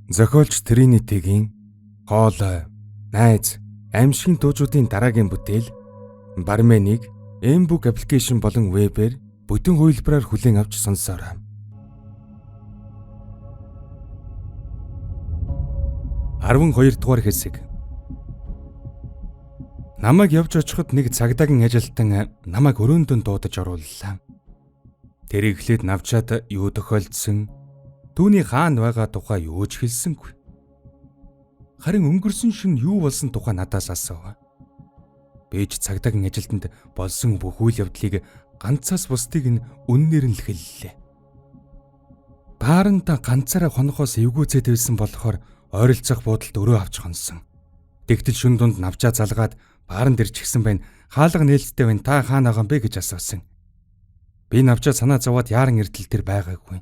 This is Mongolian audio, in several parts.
Зохиолч Тринитигийн Хоолой, Найз, Аймшгийн дуужуудын дараагийн бүтээл Барменыг Mbook application болон вебээр бүтэн хувилбараар хүлээн авч сонсоорой. 12 дугаар хэсэг. Намайг явж очиход нэг цагдаагийн ажилтан намайг өрөөндөө дуудаж орууллаа. Тэр эхлээд навчаад юу тохиолдсон, түүний хаана байгаа тухай юу ч хэлсэнгүй. Харин өнгөрсөн шөнө юу болсон тухай надаас асуув. Би ч цагдаагийн ажилтнанд болсон бүх үйл явдлыг ганцаас бусдыг нь үннээр нь л хэллээ. Бааранда ганцаараа хонохоос эвгүүцээд байсан болохоор ойролцоох буудалд өрөө авч хонсон. Тэгтэл шүн дунд навчаа залгаад бааранд ирчихсэн байна. Хаалга нээлттэй байна. Та хаана байгаа юм бэ гэж асуусан. Би навчаа санаа зовоод яаран эрдэл тэр байгаагүй.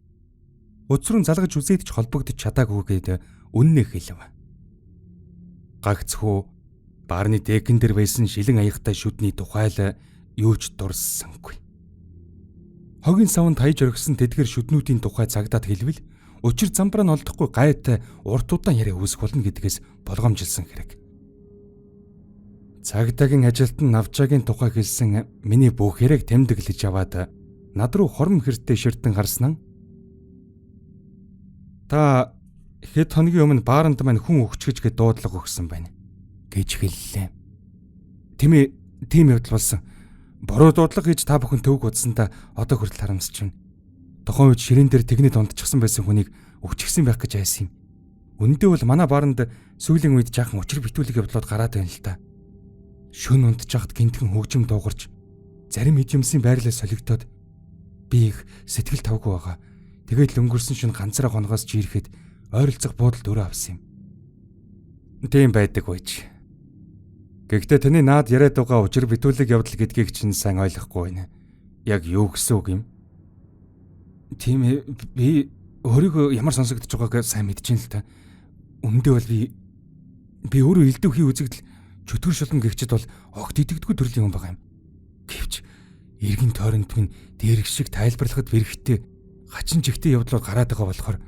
Өцрөн залгаж үзээд ч холбогдож чадаагүй гээд үннээ хэлв. Гагцхүү баарны декэн дээр байсан шилэн аягтай шүдний тухай л юу ч дурссангүй. Хогийн савнд хаяж орхисон тэдгэр шүднүүдийн тухай цагдаад хэлвэл учир замбраа нь олдохгүй гайтай урт удаан яриа үүсэх болно гэдгээс болгоомжилсан хэрэг. Цагдаагийн ажилтан навчаагийн тухай хэлсэн миний бүх яриаг тэмдэглэж аваад над руу хором хэртэй ширтэн харсан. Та хэд хоногийн өмнө бааранд маань хүн өгч гэж дуудлага өгсөн байна гэж хэллээ. Тийм явдал болсон. Буруу дуудлага хийж та бүхэн төвөг удсандаа одоо хүртэл харамсаж байна. Тухайн үед ширээн дээр тэгнэд унтчихсан байсан хүнийг өгчихсэн байх гэж айсан юм. Үнэндээ бол манай бааранд сүүлийн үед жаахан учир битүүлэг явдлууд гараад байна л та. Шөнө унтчихад гинтхэн хөгжим дуугарч зарим эд юмсын байрлал солигдоод би их сэтгэл тавгүй байгаа. Тэгээд л өнгөрсөн шөнө ганцаараа хоногоос чи ирэхэд ойролцоох буудалд өрөө авсан юм. Тийм байдаг үеч. Гэхдээ таны наад яриад байгаа учир битүүлэг явдал гэдгийг чинь сайн ойлгохгүй байна. Яг юу гэсэн үг юм? Тийм ээ, би өөрийгөө ямар сонсогдож байгааг сайн мэдэж байна л та. Өмнөдөө бол би өөрөө элдв хий үзэгдэл чөтгөр шулам гэгчд бол огт итгэдэггүй төрлийн хүн байгаа юм. Гэвч эргэн тойронд минь дэрэг шиг тайлбарлахад бэрхтээ хачин жигтэй явдлууд гараад байгаа болохоор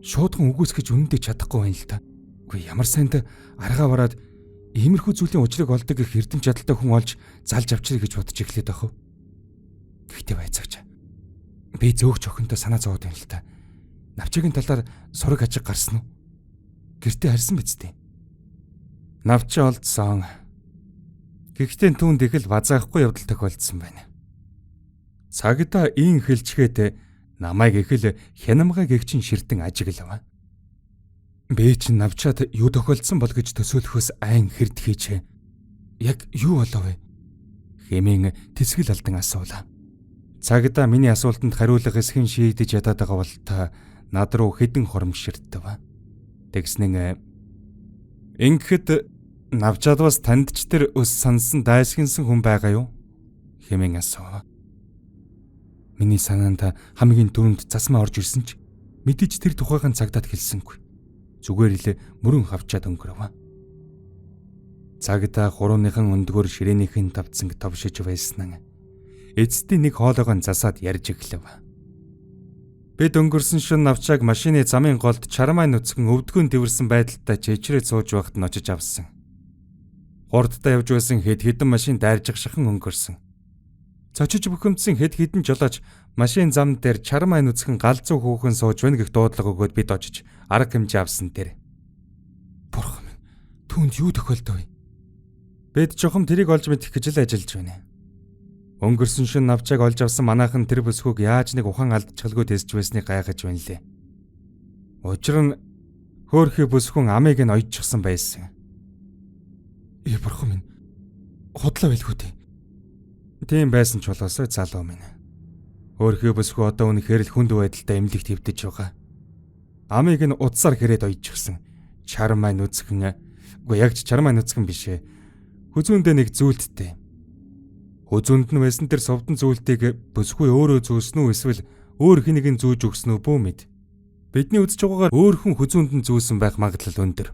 шуудхан үгүйсгэж үнэндээ чадахгүй байна л та. Үгүй ямар сайнд аргаа бараад иймэрхүү зүйлийн учрыг олдог гэх эрдэм чадaltaй хүн олж залж авчирыг гэж бодож эхлэв байх уу? Гэхдээ байцаагч. Би зөөгч охинтой санаа зовоод байна л та. Навчагийн талаар сураг ажиг гарсан уу? Гэртээ харсан биз дээ. Навчаа олдсон. Гэхдээ түүнд их л базаахгүй явдал тохиолдсон байна. Цагдаа ийн хэлчгээд намайг их л хянамгай гэгчин ширтэн ажиглав. Би чинь навчаад юу тохиолдсон бол гэж төсөөлөхөөс айн хэрд хийчээ. Яг юу болов вэ? Хэмээн тэсгэл алдан асуулаа. Цагдаа миний асуултанд хариулах эсхийн шийдэж ядаад байгаа бол та над руу хэдэн хором ширтэв. Тэгснэн ингэхэд навчаад бас танд ч тэр өс сансан дайсгинсан хүн байгаа юу? Хэмээн асуув. Миний санаанд хамгийн түрүүнд засмаа орж ирсэн ч мэдээж тэр тухайхан цагдаад хэлсэнгүй. Зүгээр л мөрөн хавчаад өнгөрөв. Цагдаа хурууныхан өндгөр ширээнийхэн тавцанг товшиж байсан. Эцэстийн нэг хоолойгоо засаад ярьж эхлэв. Бид өнгөрсөн шөнө навчааг машины замын голд чармай нүцгэн өвдгөн дэвэрсэн байдалтай чэчрээд сууж байхад нь очиж авсан. Хурдтай явж байсан хэд хэдэн машин дайржих шахан өнгөрсөн. Цочиж бухимдсан хэд хэдэн жолооч машин зам дээр чармай нүцгэн галзуу хүүхэн сууж байна гэх дуудлага өгөөд бид очиж арга хэмжээ авсан тэр. Бурхан минь, түүнд юу тохиолдов вэ? Бид чухам тэрийг олж мэдэх гэж л ажиллаж байна. Өнгөрсөн шөнө навчааг олж авсан манайхан тэр бүсгүйг яаж нэг ухаан алдчихалгүй тэсэж байсныг гайхаж байна лээ. Учир нь хөөхий бүсгүн амыг нь ойжчихсан байсан. Ээ бурхан минь, худлаа байлгүй дээ. Тийм байсан ч болоосой залуу минь. Хөөхий бүсгүй одоо үнэхээр л хүнд байдалтай эмнэлэгт хэвдэж байгаа. Амыг нь утсаар хэрээд ойжчихсан. Чармай нүцгэн, үгүй яг ч чармай нүцгэн биш ээ. Хүзүүндээ нэг зүйлттэй. Хүзүүнд нь байсан тэр сувдан зүйлтийг бүсгүй өөрөө зүүсэн үү эсвэл өөр хэн нэгэн зүүж өгсөн үү бүү мэд. Бидний үзэж байгаагаар өөр хүн хүзүүнд нь зүүсэн байх магадлал өндөр.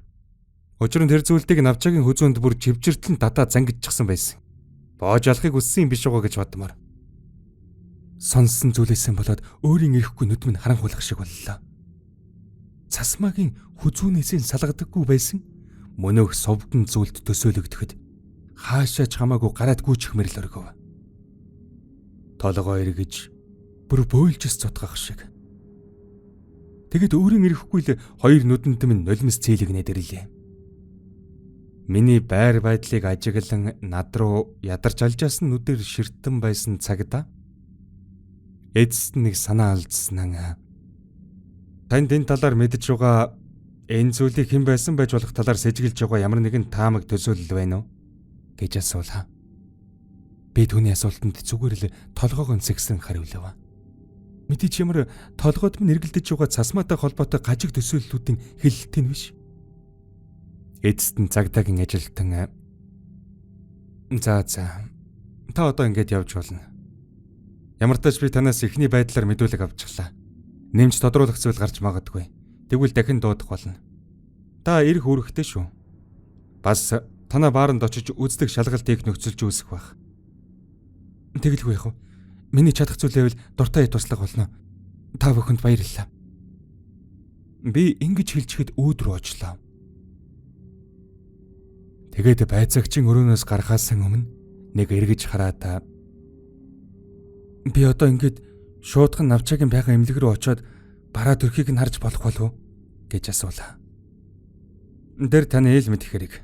Учир нь тэр зүйлтийг навчаагийн хүзүүнд бүр чивчэртлэн татаа зангидчихсан байсан. Боож алахыг хүссэн юм биш байгаа гэж бодмоор. Сонссон зүйлээсээ болоод өөрийн ирэхгүй нүд минь харанхуулах шиг боллоо. Цасмаагийн хүзүүнээсээ салгадаггүй байсан мөнөөх сувдан зүйлд төсөөлөгдөхөд хаашаа ч хамаагүй гараад гүйчих мэрэл оргив. Толгоо эргэж бүр бөөлжс цутгах шиг. Тэгэд өөрийн ирэхгүй л хоёр нүдэнд минь нулимс цээлэгнээд ирлээ. Миний байр байдлыг ажиглан над руу ядарч алжаасан нүдээр ширтэн байсан цагда эцэст нэг санаа алдсан. Танд энэ талаар мэдж байгаа энэ зүйлийг хэн байсан байж болох талаар сэжиглэж байгаа ямар нэгэн таамаг төсөөлөл байна уу гэж асуулаа. Би түүний асуултанд зүгээр л толгоогоо сэгсэн хариулав. Мэдээж ямар толгойд минь эргэлдэж байгаа цасмаатай холбоотой гажиг төсөөллүүдийн хэлэлт нь биш. Эцэст нь цагдаагийн ажилтан "За за. Та одоо ингэж явж болно. Ямар ч тач би танаас эхний байдлаар мэдүүлэг авчихлаа. Нэмж тодруулах зүйл гарч магадгүй. Тэгвэл дахин дуудах болно. Та ирэх үүрэгтэй шүү. Бас танаа бааранд очиж үздэг шалгалт хийх нөхцөлж үүсэх байх. Тэгэлгүй яах вэ? Миний чадах зүйлээвэл дуртай туслах болно. Та бүхэнд баярлалаа." Би ингэж хэлчихэд үүд рүү очлоо. Тэгээд байцаагчийн өрөөнөөс гарахаас өмнө нэг эргэж хараад "Би одоо ингэж шуудхан навчаагийн байгаа эмнэлэг рүү очиод бараа төрхийг нь харж болох болов уу?" гэж асуулаа. "Тэр таны эл мэдэх хэрэг.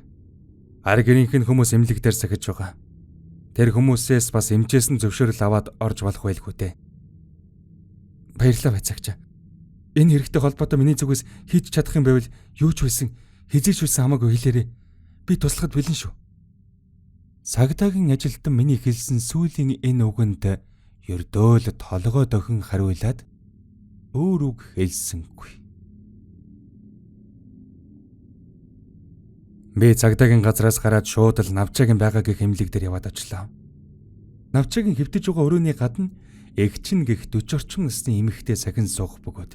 Ар гэрийнх нь хүмүүс эмнэлэг дээр сахиж байгаа. Тэр хүмүүсээс бас эмчээс нь зөвшөөрөл аваад орж болох байлгүй дээ." "Баярлалаа, байцаагчаа. Энэ хэрэгтэй холбоотой миний зүгээс хийж чадах юм байвал юу ч байсан хэзээ ч байсан хамаагүй хэлээрэй. Би туслахад бэлэн шүү." Цагдаагийн ажилтан миний хэлсэн сүүлийн энэ үгэнд ердөө л толгой дохин хариулаад өөр үг хэлсэнгүй. Би цагдаагийн газраас гараад шууд л навчаагийн байгаа гэх эмнэлэг дээр яваад очлоо. Навчаагийн хэвтэж байгаа өрөөний гадна эгчин гэх 40 орчим насны эмэгтэй сахин суух бөгөөд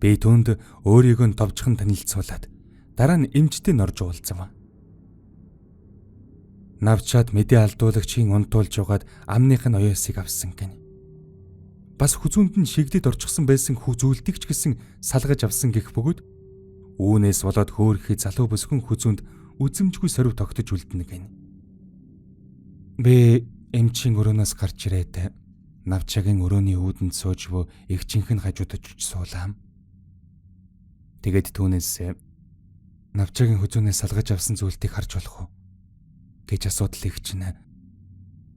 би түүнд өөрийгөө нь товчхон танилцуулаад дараа нь эмчтэй нь орж уулзав. Навчаад мэдээ алдуулагчийн унтуулж угаад амных нь оёосыг авсан гин. Бас хүзүүнд нь шигдэд орчихсон байсан зүйлтийг ч гэсэн салгаж авсан гэх бөгөөд үүнээс болоод хөөрхий залуу бүсгүн хүзүүнд үзэмжгүй сорив тогтож үлдэнэ гин. Би эмчийн өрөөнөөс гарч ирээд навчаагийн өрөөний үүдэнд сууж буй эгчийнх нь хажууд очиж суулаа. Тэгээд түүнээс "Навчаагийн хүзүүнээс салгаж авсан зүйлтийг харж болох уу?" гэж асуудал эгч нь.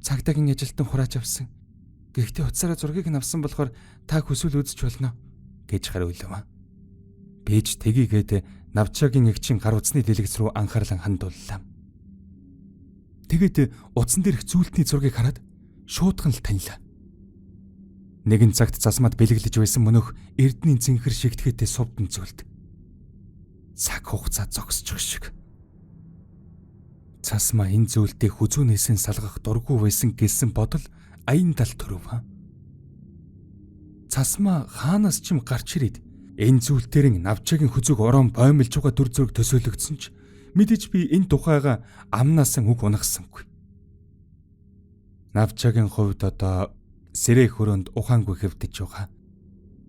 "Цагдаагийн ажилтан хурааж авсан. Гэхдээ утсаараа зургийг нь авсан болохоор та хүсвэл үзэж болно" гэж хариулав. Би ч тгийгээд навчаагийн эгчийн гар утасны дэлгэц рүү анхаарлаа хандууллаа. Тэгээд утсан дээрх зүйлтний зургийг хараад шуудхан л танилаа. Нэгэн цагт засмад бэлэглэж байсан мөнөөх эрдний цэнхэр шигтгэхтэй сувдан зүйлт. Цаг хугацаа зогсчих шиг. Цасмаа энэ зүйлдээ хүзүүнээсээ салгах дургүй байсан гэсэн бодол аян тал төрөв. Цасмаа хаанаас ч юм гарч ирээд энэ зүйлтэрэн навчаагийн хүзүүг ороон боомлж байгаа дүр зураг төсөөлөгдсөн ч мэдээж би энэ тухайга амнаас үг унагсангүй. Навчаагийн хувьд одоо сэрээ хөрөөнд ухаангүй хэвдэж байгаа.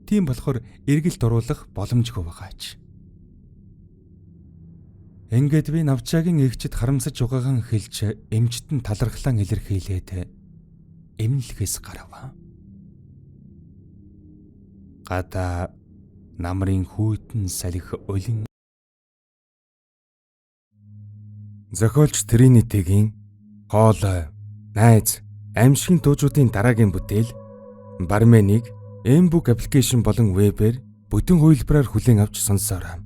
Тийм болохоор эргэлт оруулах боломжгүй байгаа ч. Ингээд би навчаагийн эгчид харамсаж байгаагаан хэлж эмчт нь талархлан илэрхийлээд эмнэлгээс гарав. Гадаа намрын хүйтэн салхи улин. Зохиолч Тринитигийн Хоолой, Найз, Аймшгийн дуужуудын дараагийн бүтээл Барменыг Mbook application болон вебээр бүтэн хувилбараар хүлээн авч сонсоорой.